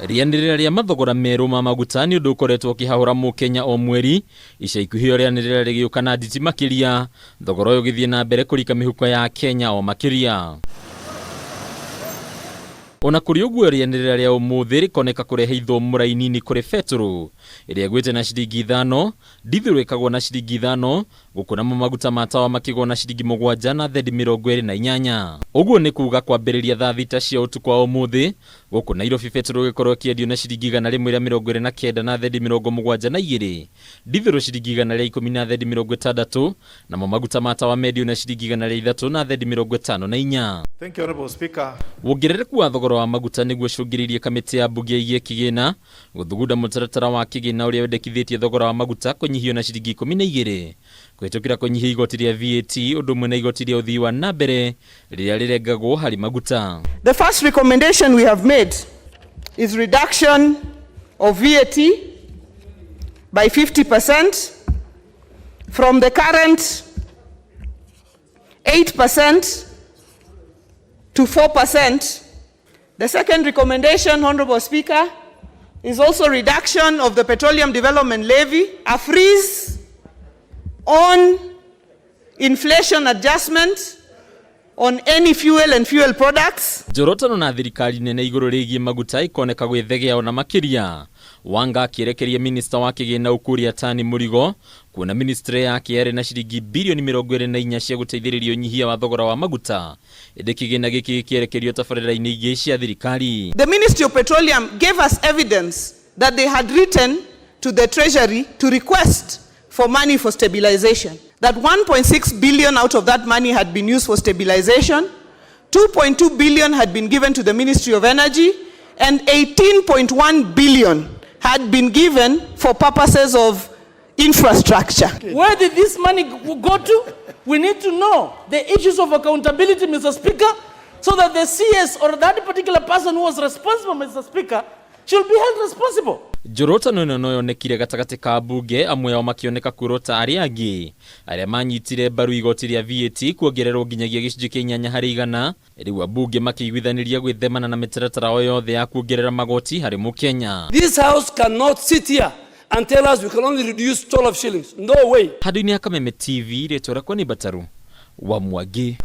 Rĩanĩrĩra rĩa mathogora merũ ma maguta nĩ ũndũ ũkoretwo ũkĩhahũra Mũkenya o mweri. Ica ikuhĩ o rĩanĩrĩra rĩgĩũka na nditi makĩria, thogora ũyũ ũgĩthiĩ na mbere kũrika mĩhuko ya Akenya o makĩria. Ona kũrĩ ũguo rĩanĩrĩra rĩa ũmũthĩ rĩkoneka kũrehe ithũmũra inini kũrĩ betũrũ ĩrĩa ĩgwĩte na ciringi ithano, ndithũrũ ĩkagwa na ciringi ithano, Gũkũ namo maguta ma tawa makĩgũa na ciringi mũgwanja na thendi 28. Ũguo nĩ kuuga kwambĩrĩria thaa thita cia ũtukũ wa ũmũthĩ, gũkũ Nairobi betũrũ ĩgĩkorwo ĩkĩendio na ciringi 129 na thendi 72, ndithũrũ ciringi 110 na thendi 60, namo maguta ma tawa mendio na ciringi 103 na thendi 54. Thank you, Honorable Speaker. Wongerereku wa thogora wa maguta nĩguo ũcũngĩrĩirie kamĩtĩ ya mbunge ĩgiĩ kĩgĩna Gũthugunda mũtaratara wa kĩgĩna ũrĩa wendekithĩtie thogora wa maguta kũnyihio na ciringi 12 kũhĩtũkĩra kũnyihia igoti rĩa VAT ũndũ ũmwe na igoti rĩa ũthii wa na mbere rĩrĩa rĩrengagwo harĩ maguta. The first recommendation we have made is reduction of VAT by 50% from the current 8% to 4%. The second recommendation, Honorable Speaker, is also reduction of the Petroleum Development Levy, a freeze on inflation adjustment on any fuel and fuel products. Njorotano na thirikari nene igũrũ rĩgiĩ maguta ikoneka gwĩthegea ona makĩria. Wanga akĩerekeria minista wa kĩgĩna Ukur Yatani mũrigo kuona ministry yake yarĩ na ciringi birioni 24 cia gũteithĩrĩria ũnyihia wa thogora wa maguta ĩndĩ kĩgĩna gĩkĩ gĩkĩerekerio tabarĩra-inĩ ingĩ cia thirikari. The Ministry of Petroleum gave us evidence that they had written to the Treasury to request for money for stabilization. That 1.6 billion out of that money had been used for stabilization, 2.2 billion had been given to the Ministry of Energy, and 18.1 billion had been given for purposes of infrastructure. Where did this money go to? We need to know the issues of accountability, Mr. Speaker, so that the CS or that particular person who was responsible, Mr. Speaker, should be held responsible. Njorotano ĩno no yonekire gatagatĩ ka ambunge amwe ao makĩoneka kuorota arĩa angĩ arĩa manyitire mbaru igoti rĩa VAT kuongererwo nginyagia gĩcunjĩ kĩa inyanya harĩ igana. Rĩu ambunge makĩiguithanĩria gwĩthemana na mĩtaratara o yothe ya kuongerera magoti harĩ mũkenya. This house cannot sit here and tell us we can only reduce 12 shillings. No way. Handũ-inĩ ha Kameme TV, rĩtwa rĩakwa nĩ Mbataru wa Mwangi.